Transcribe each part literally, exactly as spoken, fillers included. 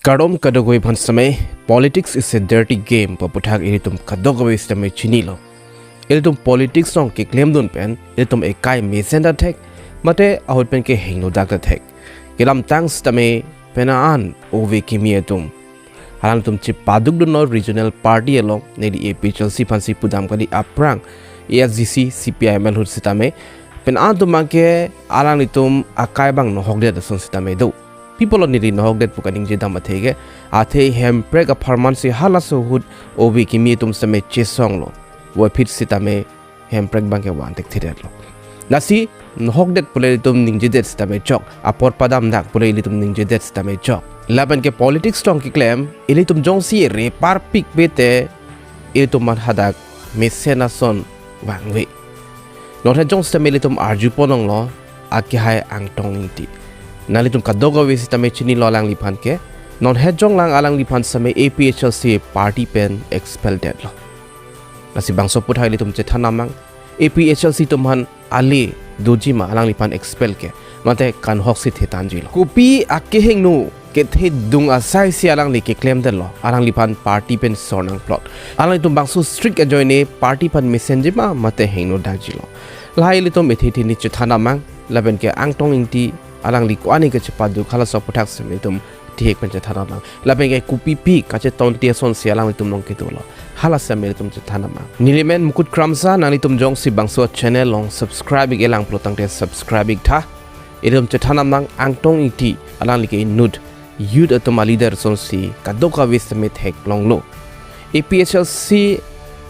Kardom kadokave aphan sitame, politics is a dirty game pu aputhak ilitum kadokave sitame chinilo. Ilitum politics along keklemdun pen ilitum ekai mesen ta thek, mate ahut pen ke hingno dak ta thek. Kedamtang sitame penang an ove kimi atum, alangtum chepadukdunlo regional party along, neli A P H L C aphansi pudam kali, aphrang A S D C, C P I M ahut sitame, penang atum abangke alanglitum akai abang nohokdet ason sitame do. Pi apotlo neli nohokdet pu kaningjedam athe ke, athe Hemprek apharman si halaso ahut ove kimi atum sitame chesonglo. Puvoiphit sitame Hemprek abangke van thekthedetlo. Lasi nohokdet pule ilitum ningjedet sitame chok, apor padam dak pule ilitum ningjedet sitame chok. Lapen ke politics along keklem, ilitum jongsi reparpikpe te, ilitum aphan hadak mesen ason vangve. Non het jong sitame ilitum arjupon longlo, akehai Angtong Ingti. Nanglitum kadokave sitame chinilo alangliphan ke. Non het jong lang alangliphan sitame A P H L C party pen expel detlo. Lasi bangso aputhak ilitum chethan nangmang, A P H L C atum aphan ale doji ma alangliphan expel ke, mate kanghok si thetanjilo. Kopi akehingno kethedung asai si alangli keklemdetlo, alangliphan party pen sor nangplot. Alanglitum bangso strict ajoine party aphan mesenji ma mate hingno dakjilo. Lahai ilitum ithi ithi ni chethan nangmang, lapen ke Angtong Ingti alangli ko-an ke chepaduk, halaso aputhak sitame ilitum thihek pen chethan nangmang. Lapen ke kopi pi kachetongti ason si alanglitum along kedolo, hala sitame ilitum chethan nangmang. Neli men Mukut Kramsa, nanglitum jongsi bangso channel along subscribe ik-e lang pulo tangte subscribe ik tha. Ilitum chethan nangmang, Angtong Ingti alangli ke inut youth atum aleader asonsi kadokave sitame theklonglo. A P H L C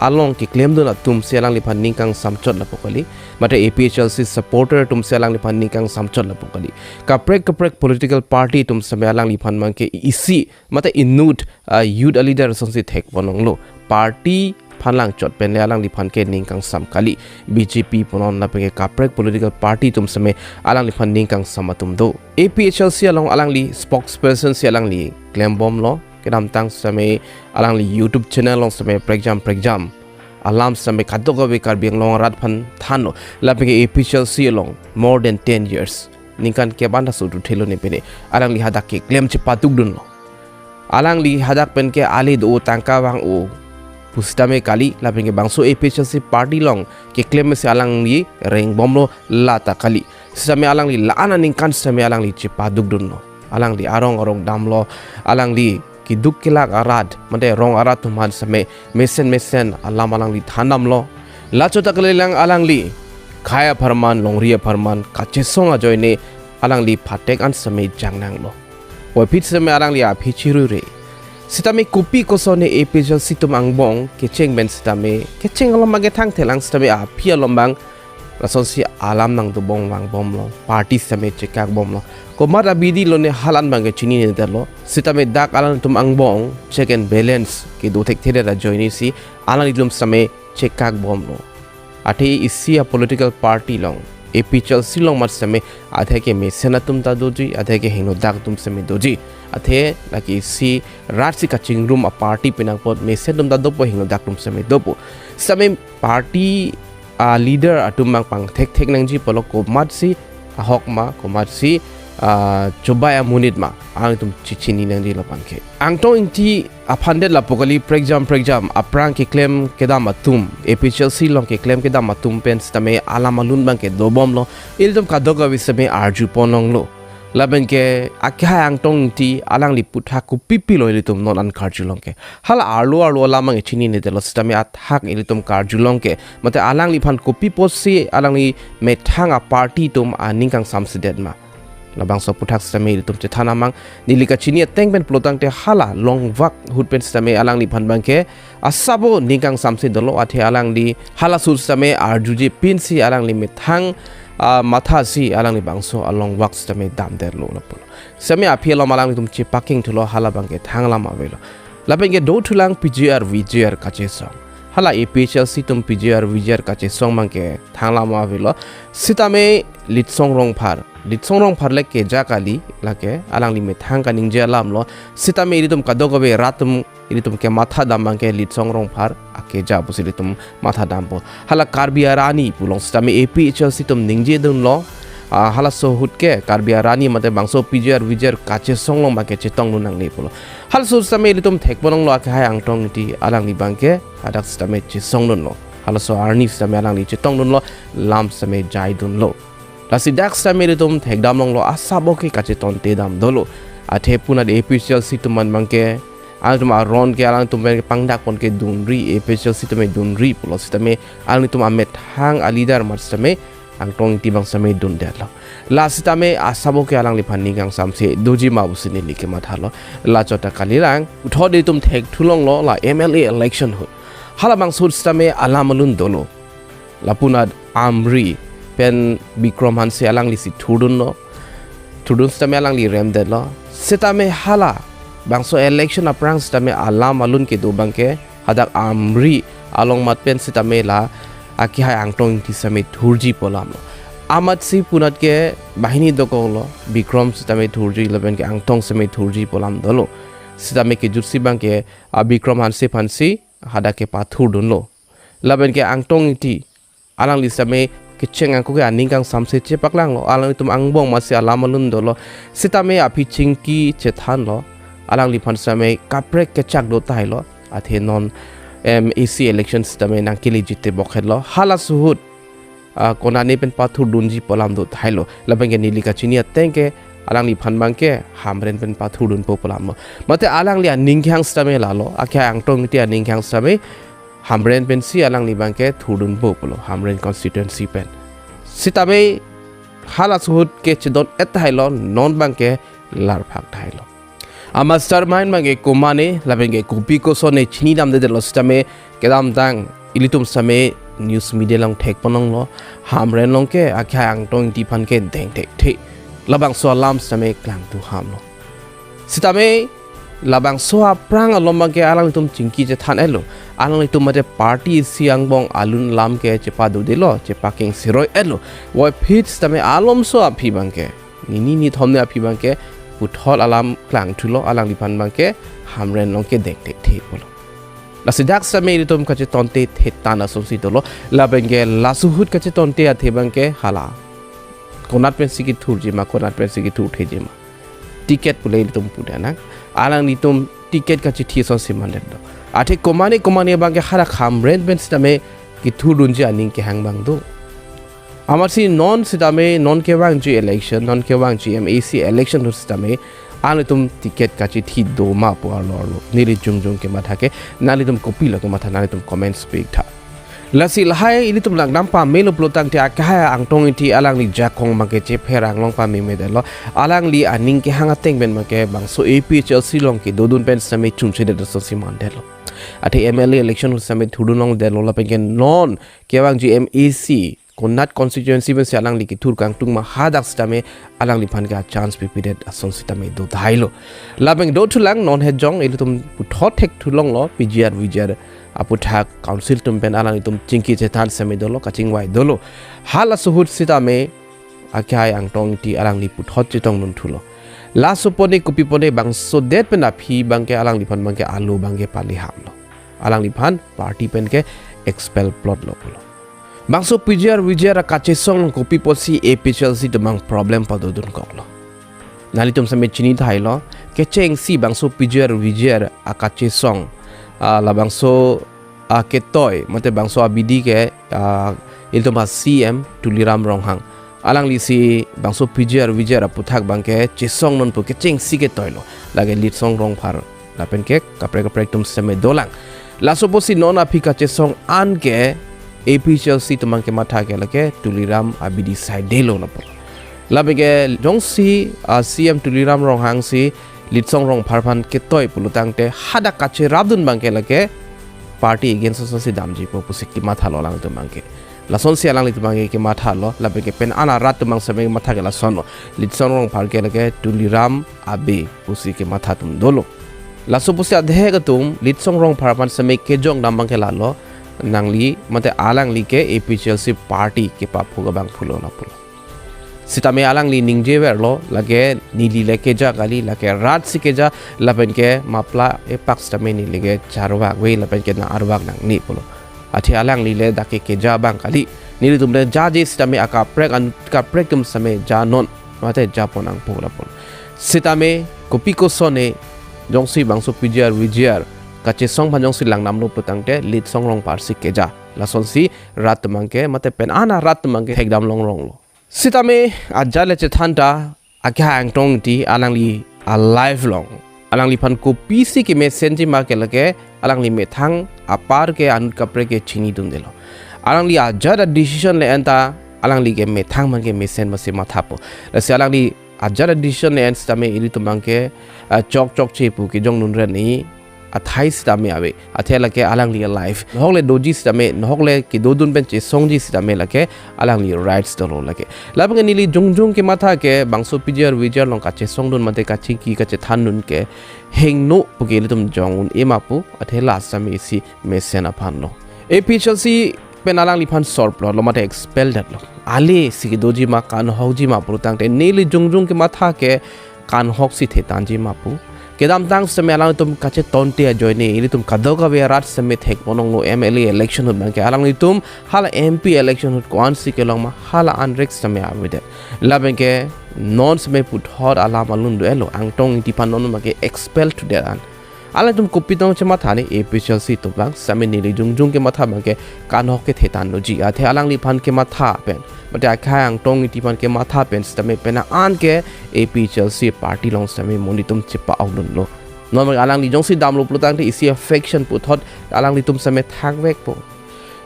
along keklemdun atum si alangliphan ning kangsamchot lapu kali, mate A P H L C supporter atum si alangliphan ning kangsamchot lapu kali. Kaprek kaprek political party atum sitame alangliphan abangke isi mate inut, ah, youth aleader asonsi thekponlonglo. Party aphan langchot pen le alangliphan ke ning kangsam kali. B J P punon lapen ke kaprek political party atum sitame alangliphan ning kangsam atum do. A P H L C along alangli spokesperson si alangli klembomlo. Kedamtang sitame alangli YouTube channel along sitame prekjam prekjam alam sitame kadokave Karbi Anglong arat aphan thanlo. Lapen ke A P H L C along more than ten years, ningkan kep an ta sut thelo ne pine, alangli hadak keklem chepadukdunlo. Alangli hadak pen ke ale do-o, tangka vang-o pu sitame kali, lapen ke bangso A P H L C party along keklem si alangli rengbomlo, la ta kali. Sitame alangli la-an aningkan sitame alangli chepadukdunlo. Alangli arong arong damlo, alangli keduk kelak arat, mate rong arat atum aphan sitame mesen mesen alam alangli thandamlo. La chot ta kalilang, alangli khei apharman, longri apharman kachesong ajoine alangli phatek an sitame jangnanglo. Puvoiphit sitame alangli aphi chirure. Sitame kopi kosonne A P H L C atum angbong kecheng pen sitame, kecheng along abangke thangthelang, sitame aphi along abang lasonsi alam nangdobom vangbomlo, party sitame chekakbomlo. Komat abidi lone hala an abangke chininedetlo. Sitame dak alangtum angbong check and balance kedo thekthedet ajoine si alanglitum sitame chekakbomlo. Athe isi a political party along, A P H L C along mat sitame, athe ke mesen atum ta doji, athe ke hingno dak atum sitame doji. Athe lake isi rat si kachingrum a party penang apot mesen atum ta dopo, hingno dak atum sitame dopo. Sitame party a leader atum abang pangthekthek nangji pulo, komat si ahok ma, komat si, ah, chobai amonit ma, alangtum chechini nangji lapu abangke. Angtong Ingti aphan det lapu kali, prekjam prekjam aphrang keklem kedam atum, A P H L C along keklem kedam atum pen sitame alam alun abangke dobomlo, ilitum kadokave sitame arjuponlonglo. Lapen ke akehai Angtong Ingti alangli aputhak kopi pilo ilitum non an karjulong ke. Hala arlo arlo alam abang chininedetlo, sitame athak ilitum karjulong ke, mate alangliphan kopi apotsi alangli methang a party atum aning kangsamsedet ma. Labangso aputhak sitame ilitum chethan nangmang, neli kachini ateng pen pulo tangte hala longvak ahut pen sitame alangliphan abangke asabo ning kangsamse dolo, athe alangli hala ahut sitame arjuje pinsi alangli methang, ah, matha si alangli bangso alongvak sitame damdetlo lapulo. Sitame aphi along alanglitum chepakengthulo, hala abangke thanglam avelo. Lapen ke dothulang P G R V G R kachesong. Hala A P H L C atum P G R V G R kachesong abangke thanglam avelo. Sitame Litsong Rongphar, Litsong Rongphar le keja kali, lake alangli methang kaningje alamlo. Sitame ilitum kadokave rat atum, ilitum kematha dam abangke Litsong Rongphar akeja pusi ilitum matha dampo. Hala Karbi arani pulong sitame A P H L C atum ningjedunlo. ah, halaso ahut ke Karbi arani mate bangso P G R V G R kachesong along abangke chetongdun nangne pulo. Halaso ahut sitame ilitum thekponlonglo akehai Angtong Ingti alangli abangke hadak sitame chesongdunlo. Halaso arni sitame alangli chetongdunlo, lam sitame jaidunlo. Lasi dak sitame ilitum thekdamlonglo, asap ke kachetonte dam dolo. Athe punat A P H L C atum an abangke, alangtum aron ke alangtum pen pangdakpon ke dunri, A P H L C atum dunri pulo sitame alangtum amethang a-leader amat sitame Angtong Ingti abang sitame dundetlo. La sitame asap ke alangliphan aning kangsamse doji ma pusi neli kemathalo. La chot ta kalilang, puthot ilitum thekthulonglo la M L A election ahut. Halabangso ahut sitame alam alun dolo. Lapunat Amri pen Bikram Hanse alanglisi thurdunlo. Thurdun sitame alangli remdetlo. Sitame halabangso election aphrang sitame alam alun kedo abangke hadak Amri along amat pen sitame la akehai Angtong Ingti sitame thurji pu alamlo. Amatsi punat ke banghini dokoklo, Bikram sitame thurji lapen ke Angtong sitame thurji pu alam dolo. Sitame kejutsi abangke a Bikram Hanse aphansi hadak kepathurdunlo. Lapen ke Angtong Ingti alangli sitame kecheng ako ke aning kangsamse chepaklanglo, alangtum angbong amatsi alam alun dolo. Sitame aphi chingki chethanlo, alangliphan sitame kaprek kechak do tahai lo. Athe non M A C election sitame nangkeleji te bokhet lo. Halaso ahut, ah, konane pen pathurdunji pu alam do tahai lo. Lapen ke neli kachini ateng ke alangliphan abangke Hamren pen pathurdunpo pu alamlo. Mate alangli aning kehang sitame lalo, akehai Angtong Ingti aning kehang sitame Hamren pensi alangli abangke thurdunpo pulo, Hamren constituency pen. Sitame halaso ahut ke chedon-et tahai lo, non abangke larphak tahai lo. A-mastermind abangke komane, lapen ke kopi kosonne chinidamdetlo sitame kedamtang ilitum sitame news media along thekponlonglo, Hamren along ke akehai Angtong Ingti aphan ke dengthekthe. Labangso alam sitame klangtu hamlo. Sitame labangso aphrang along abangke alangtum chingki chethan-etlo. Alangtum mate party isi angbong alun alam ke chepadodelo, chepakeng siroi-etlo. Voiphit sitame alomso aphi abangke, nini nithom ne aphi abangke puthot alam klangthulo, alangliphan abangke Hamren along ke dengthekthe pulo. Lasi dak sitame ilitum kachetonte thetan asonsi dolo, lapen ke laso ahut kachetonte athe abangke hala konat pensi kethurji ma, konat pensi kethurtheji ma. Ticket pule ilitum puda nang. Alanglitum ticket kachethi asonsi mandetlo. Athe komane komane abangke hadak Hamren pen sitame kethurdunji aning kehang abang do. Amatsi non sitame, non kevangji election, non kevangji M A C election ahut sitame, alanglitum ticket kachethi do ma pu arlo arlo. Neli jongjong kematha ke, nanglitum kopilo kematha, nanglitum comments pi-iktha. Lasi lahai ilitum langdam pamelo pulotangte akehai Angtong Ingti alangli jakong abangke chepherang long pamemedetlo. Alangli aning kehang ateng pen abangke bangso A P H L C along kedodun pen sitame chunchedet asonsi mandetlo. Athe M L A election ahut sitame thurdunlongdetlo lapen ke non kevangji M A C konat constituency pensi alangli kethur kangtung ma, hadak sitame alangliphan ke a-chance pipedet ason sitame do tahai lo. Lapen dothulang non hejong ilitum puthot thekthulonglo P G R V G R aputhak council atum pen alanglitum chingki chethan sitame dolo, kachingvai dolo. Halaso ahut sitame akehai Angtong Ingti alangli puthot chetongdun thulo. Laso pone kopi pone bangsodet pen aphi abangke alangliphan abangke alo abangke pali hamlo. Alangliphan party pen ke expel plotlo pulo. Bangso P G R V G R akachesong kopi pusi A P H L C atum abang problem padodunkoklo. Nanglitum sitame chini tahai lo, kechengsi bangso P G R V G R akachesong, ah, labangso, ah, ketoi, mate bangso abidi ke, ah, ilitum a-C M Tuliram Ronghang. Alanglisi bangso P G R V G R aputhak abangke chesongnon pu kechengsi ketoilo. Lake Litsong Rongphar lapen ke kaprek kaprek atum sitame dolang. Laso pusi non aphi kachesong an ke A P H L C atum abangke matha ke lake Tuliram abidi saidelo lapu. Lapen ke jongsi, ah, C M Tuliram Ronghang si Litsong Rongphar aphan ketoi pulotangte hadak kacherapdun abangke lake party against asonsi damjipo pusi kemathalo alangtum abangke. Lasonsi alanglitum abangke kemathalo, lapen ke pen an arat atum abang sitame matha ke lasonlo. Litsong Rongphar ke lake Tuliram abe pusi kematha atum dolo. Laso pusi adhek atum Litsong Rongphar aphan sitame kejongdam abangke lalo, nangli mate alangli ke A P H L C party kepaphu abang pulo lapulo. Sitame alangli ningjeverlo, lake neli le keja kali, lake rat si keja, lapen ke mapla epak sitame neli ke charvakve, lapen ke nang-arvak nangne pulo. Athe alangli le dak ke keja abang kali. Nelitum de jaje sitame akaprek an kaprek atum sitame janon mate japon angpo lapu. Sitame kopi kosonne jongsi bangso P G R V G R kachesong aphan jongsi langdamlo putangte Litsong Rongphar si keja. Lasonsi rat atum abangke mate pen-an arat atum abangke thekdam longronglo. Sitame ajat le chethan ta akehai Angtong Ingti alangli a-life along alangliphan kopisi kemesenji ma ke lake alangli methang apar ke anut kaprek ke chinidundelo. Alangli ajat a-decision le-en ta alangli ke methang abangke mesen masi mathapo. Lasi alangli ajat a-decision le-en sitame ilitum abangke, ah, chok chokche pu kejong nunren ni athai sitame ave. Athe lake alangli a-life. Nohok le doji sitame, nohok le kedodun pen chesongji sitame lake alangli rights dolo lake. Lapen ke neli jongjong kematha ke bangso P G R V G R along kachesongdun mate kachingki kachethandun ke hingno pu ke ilitum jong un-e ma pu, athe la sitame isi mesen aphanlo. A P H L C pen alangliphan sorplotlo mate expel detlo. Ale si kedoji ma kanhokji ma pulotangte neli jongjong kematha ke kanhok si thetanji ma pu. Kedamtang sitame alangtum kachetonte ajoine ilitum kadokave arat sitame thekponlonglo M L A election ahut abangke alanglitum hala M P election ahut ko-an si kelong ma hala anrek sitame avedet. Lapen ke non sitame puthot alam alun do-etlo Angtong Ingti aphan non abangke expel thudet an. Alangtum kopi tong chematha ne A P H L C atum abang sitame neli jongjong kematha abangke kanhok ke thetanloji. Athe alangliphan kematha pen mate akehai Angtong Ingti aphan kematha pen sitame pen an ke A P H L C party along sitame monit atum chepa-okdunlo. Non alangli jongsi damlo pulotangte isi a-faction puthot alanglitum sitame thakvekpo.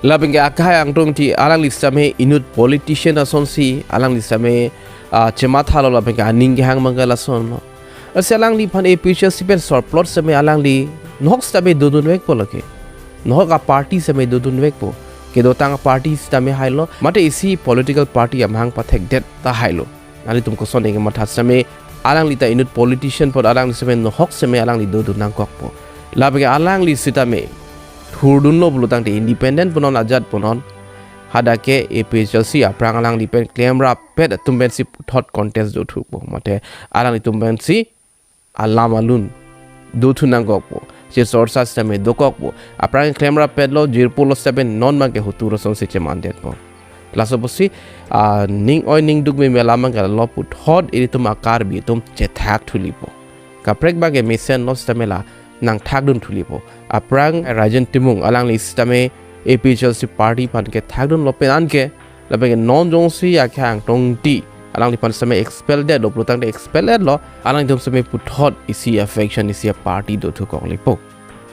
Lapen ke akehai Angtong Ingti alangli sitame inut politician asonsi alangli sitame, ah, chemathalo lapen ke aning kehang abangke lasonlo. Lasi alangliphan A P H L C pen sorplot sitame alangli nohok sitame dodunvekpo lake. Nohok a-party sitame dodunvekpo. Kedotang a-party sitame hailo mate isi political party amahang pathekdet ta hailo. Nanglitum koson eke matha sitame alangli ta inut politician apot alangli sitame nohok sitame alangli dodun nangkokpo. Lapen ke alangli sitame thurdunlo pulotangte independent punon ajat punon. Hadak ke A P H L C aphrang alangli pen klemrappet atum pensi puthot contest dothukpo. Mate alanglitum pensi alam alun dothu nangkokpo. Chechorcha sitame dokokpo. Aphrang klemrappetlo jirpo lo sitame non abangke hotur asonsi chemandetpo. Laso apotsi, ah, ning oi ning duk meme alam abangke lo puthot ilitum a-Karbi atum chethak thulipo. Kaprek abangke mesenlo sitame la nangthakdun thulipo. Aphrang Rajen Timung alangli sitame A P H L C party aphan ke thakdunlo pen an ke lapen ke non jongsi akehai Angtong Ingti alangliphan sitame expel detlo pulotangte expel detlo alangtum sitame puthot isi a-faction isi a-party dothukoklepo.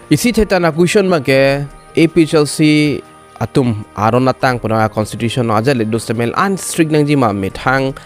Isi thetan a-question abangke A P H L C atum aron atang punon a-constitution along ajat le do sitame an strict nangji ma methang,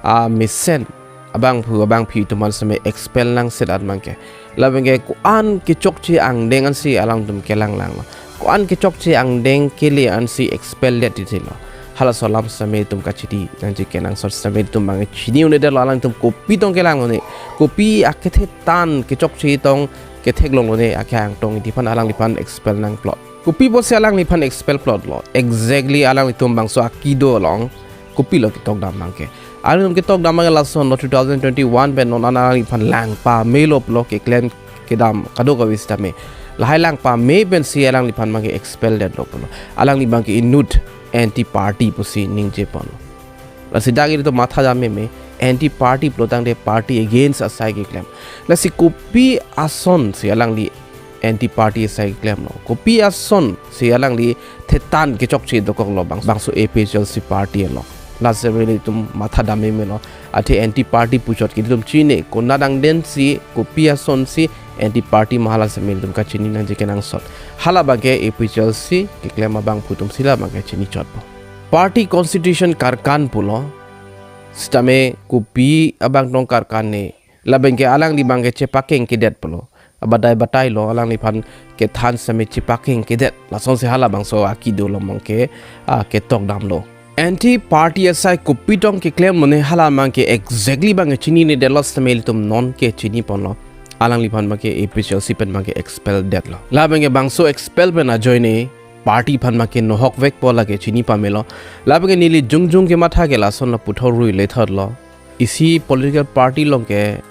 ah, mesen abangphu abangphi atum aphan sitame expel nangset an abangke. Lapen ke ko-an kechokche angdeng ansi alangtum kelanglanglo. Ko-an kechokche angdeng kele ansi expel det titilo. Halaso alam sitame itum kachini nangji kenangsot sitame itum abang chini un-edetlo alangtum kopi tong kelanglone. Kopi akethetan kechokche tong ketheklonglone akehai Angtong Ingti aphan alangliphan expel nangplot. Kopi apotsi alangliphan expel plotlo. Exactly alanglitum bangso akido along kopilo ketokdam abangke. Alangtum ketokdam abangke lasonlo two thousand twenty-one pen non an alangliphan lang pamelo pulo keklem kedam kadokave sitame. Lahai lang pame pensi alangliphan abangke expel detlo pulo. Alangli abangke inut anti party pusi ningjeponlo. Lasi dak ilitum matha dam meme anti party pulotangte party against asai keklem. Lasi kopi asonsi alangli anti party asai klemlo. Kopi asonsi alangli thetan kechokche dokoklo bang, bangso A P H L C party along. Lasi ilitum matha dam memelo. Athe anti party puchot ke ilitum chini konat angdengsi kopi asonsi anti party ma hala sitame ilitum kachini nangji kenangsot. Hala abangke A P H L C keklem abangphu atumsi la abangke chinichotpo. Party constitution karkan pulo. Sitame kopi abang tong karkan ne. Lapen ke alangli abangke chepakengkedet pulo. Abadai batailo alangliphan kethan sitame chepakengkedet. Lasonsi hala bangso akido along abangke, ah, ketokdamlo. Anti party asai kopi tong keklemlone hala abangke exactly abangke chininedetlo sitame ilitum non ke chiniponlo. Alangliphan abangke A P H L C pen abangke expel detlo. La abangke bangso expel pen ajoine party aphan abangke nohokvekpo lake chini pamelo. La abangke neli jongjong kematha ke lasonlo puthot rui lethotlo. Isi political party along ke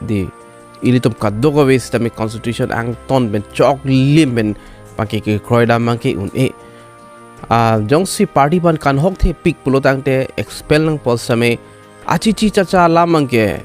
di ilitum kadokave sitame constitution angton pen choklim pen abangke kekroidam abangke un-e. Ah, jongsi party aphan kanhok thepik pulo tangte expel nangpo sitame achichi chacha alam abangke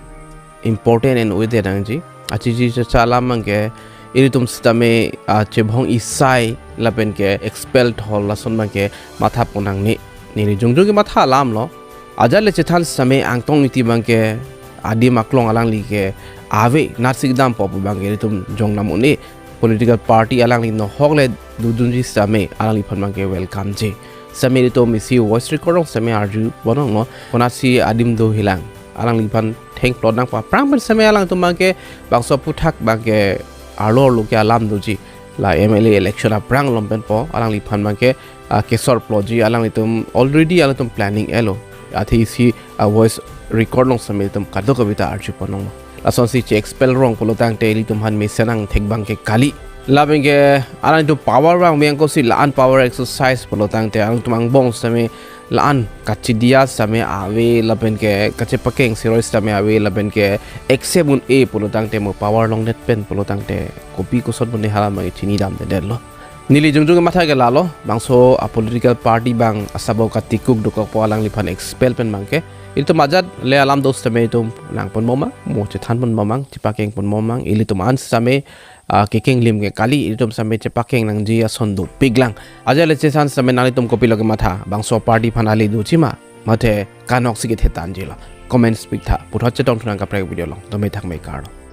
important and weighted nangji. Achichi chacha alam abangke ilitum sitame, ah, chebhong isai lapen ke expel thol lason abangke matha pon nangne. Neli jongjong kematha alam lo. Ajat le chethan sitame Angtong Engti abangke adim aklong alangli ke ave, narsik dampo pu abangke ilitum jong nam un-e. Political party alangli nohok le dodunji sitame alangliphan abangke welcome ji. Sitame ilitum isi voice record along sitame arju pon nanglo, konatsi adim do hilang, alangliphan thengplot nangpo aphrang pen sitame alangtum abangke bangso aphuthak abangke arlo arlo ke alam doji. La M L A election aphrang along penpo alangliphan abangke, ah, kesor plotji, alanglitum already alanglitum planning elo. Athe isi, ah, voice record along sitame ilitum kadokave ta arju pon nanglo. Lasonsi che-expel rong pulo tangte ilitum aphan mesen angthek abangke kali. Lapen ke alanglitum power abang miyang kosi la-an power exercise pulo tangte alanglitum angbong sitame la-an kachidiya sitame ave lapen ke kachepakeng siroi sitame ave lapen ke accept un-e pulo tangte mo power longdet pen pulo tangte kopi koson pune hala abangke chini damdedetlo. Neli jongjong kematha ke lalo, bangso a-political party abang asabo katikuk dokokpo alangliphan expel pen abangke. Ilitum ajat le alam do sitame ilitum nang pon bomang, mo chethan pon bomang, chepakeng pon bomang, ilitum an sitame, ah, kekeng lim ke kali, ilitum sitame chepakeng nangji ason dopiklang. Ajat le chethan sitame nanglitum kopilo kematha, bangso party aphan ale doji ma, mate kanhok si kethe tanji lo. Comments pik tha, puthot chetong thu nang kaprek video along, tame thakme kardom.